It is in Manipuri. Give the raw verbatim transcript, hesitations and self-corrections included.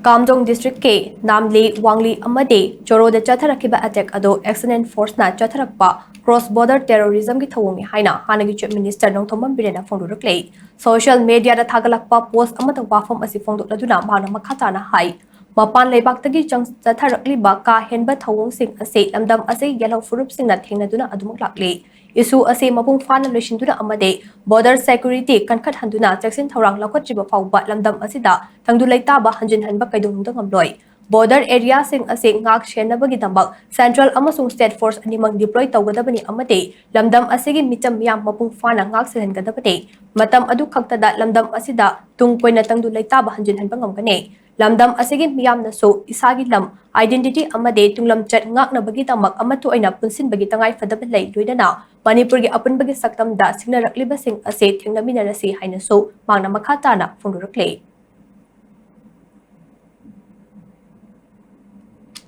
ꯀꯥꯝꯖꯣꯡ ꯗꯤꯁꯇ꯭ꯔꯤꯛꯀꯤ ꯅꯥꯝꯂꯤ, ꯋꯥꯡꯂꯤ ꯑꯃꯗꯤ ꯆꯣꯔꯣꯗ ꯆꯠꯊꯔꯛꯈꯤꯕ ꯑꯦꯇꯦꯛ ꯑꯗꯨ ꯑꯦꯛꯁꯟ ꯑꯦꯟ ꯐꯣꯔꯁꯅ ꯆꯠꯊꯔꯛꯄ ꯀ꯭ꯔꯣꯁ ꯕꯣꯔꯗꯔ ꯇꯦꯔꯣꯔꯤꯖꯝꯒꯤ ꯊꯧꯑꯣꯡꯅꯤ ꯍꯥꯏꯅ ꯍꯥꯟꯅꯒꯤ ꯆꯤꯐ ꯃꯤꯅꯤꯁꯇꯔ ꯅꯣꯡꯊꯣꯝꯕꯝ ꯕꯤꯔꯦꯟꯅ ꯐꯣꯡꯗꯣꯔꯛꯂꯤ꯫ ꯁꯣꯁꯤꯌꯦꯜ ꯃꯦꯗꯤꯌꯥꯗ ꯊꯥꯒꯠꯂꯛꯄ ꯄꯣꯁ ꯑꯃꯗ ꯋꯥꯐꯝ ꯑꯁꯤ ꯐꯣꯡꯗꯣꯛꯂꯗꯨꯅ ꯃꯍꯥꯛꯅ ꯃꯈꯥ ꯇꯥꯅ ꯍꯥꯏ, ꯃꯄꯥꯟ ꯂꯩꯕꯥꯛꯇꯒꯤ ꯆꯪ ꯆꯠꯊꯔꯛꯂꯤꯕ ꯀꯥ ꯍꯦꯟꯕ ꯊꯧꯑꯣꯡꯁꯤꯡ ꯑꯁꯤ ꯂꯝꯗꯝ ꯑꯁꯤꯒꯤ ꯌꯦꯜꯍꯧ ꯐꯨꯔꯨꯞꯁꯤꯡꯅ ꯊꯦꯡꯅꯗꯨꯅ ꯑꯗꯨꯃꯛ ꯂꯥꯛꯂꯤ꯫ ꯏꯁꯨ ꯑꯁꯤ ꯃꯄꯨꯡ ꯐꯥꯅ ꯂꯣꯏꯁꯤꯟꯗꯨꯅ ꯑꯃꯗꯤ ꯕꯣꯔꯗꯔ ꯁꯦꯀ꯭ꯌꯨꯔꯤꯇꯤ ꯀꯟꯈꯠꯍꯟꯗꯨꯅ ꯆꯦꯛꯁꯤꯟ ꯊꯧꯔꯥꯡ ꯂꯧꯈꯠꯇ꯭ꯔꯤꯕ ꯐꯥꯎꯕ ꯂꯝꯗꯝ ꯑꯁꯤꯗ ꯇꯪꯗꯨ ꯂꯩꯇꯥꯕ ꯍꯟꯖꯤꯟꯍꯟꯕ ꯀꯩꯗꯧꯅꯨꯡꯗ ꯉꯝꯂꯣꯏ꯫ ꯕꯣꯔꯗꯔ ꯑꯦꯔꯤꯌꯥꯁꯤꯡ ꯑꯁꯤ ꯉꯥꯛ ꯁꯦꯟꯅꯕꯒꯤꯗꯃꯛ ꯁꯦꯟꯇ꯭ꯔꯦꯜ ꯑꯃꯁꯨꯡ ꯁ꯭ꯇꯦꯠ ꯐꯣꯔꯁ ꯑꯅꯤꯃꯛ ꯗꯤꯄ꯭ꯂꯣꯏ ꯇꯧꯒꯗꯕꯅꯤ ꯑꯃꯗꯤ ꯂꯝꯗꯝ ꯑꯁꯤꯒꯤ ꯃꯤꯆꯝ ꯃꯤꯌꯥꯝ ꯃꯄꯨꯡ ꯐꯥꯅ ꯉꯥꯛ ꯁꯦꯟꯍꯟꯒꯗꯕꯅꯤ꯫ ꯃꯇꯝ ꯑꯗꯨ ꯈꯛꯇꯗ ꯂꯝꯗꯝ ꯑꯁꯤꯗ ꯇꯨꯡ ꯀꯣꯏꯅ ꯇꯪꯗꯨ ꯂꯩꯇꯥꯕ ꯍꯟꯖꯤꯟꯍꯟꯕ ꯉꯝꯒꯅꯤ꯫ ꯂꯝꯗꯝ ꯑꯁꯤꯒꯤ ꯃꯤꯌꯥꯝꯅꯁꯨ ꯏꯁꯥꯒꯤ ꯂꯝ, identity ꯑꯃꯗꯤ ꯇꯨꯡꯂꯝꯆꯠ ꯉꯥꯛꯅꯕꯒꯤꯗꯃꯛ ꯑꯃꯠꯇ ꯑꯣꯏꯅ ꯄꯨꯟꯁꯤꯟꯕꯒꯤ ꯇꯉꯥꯏꯐꯗꯕ ꯂꯩ꯫ ꯂꯣꯏꯅꯅ ꯃꯅꯤꯄꯨꯔꯒꯤ ꯑꯄꯨꯟꯕꯒꯤ ꯁꯛꯇꯝꯗ ꯁꯤꯡꯅꯔꯛꯂꯤꯕꯁꯤꯡ ꯑꯁꯤ ꯊꯦꯡꯅꯃꯤꯟꯅꯔꯁꯤ ꯍꯥꯏꯅꯁꯨ ꯃꯍꯥꯛꯅ ꯃꯈꯥ ꯇꯥꯅ ꯐꯣꯡꯗꯣꯔꯛꯂꯤ꯫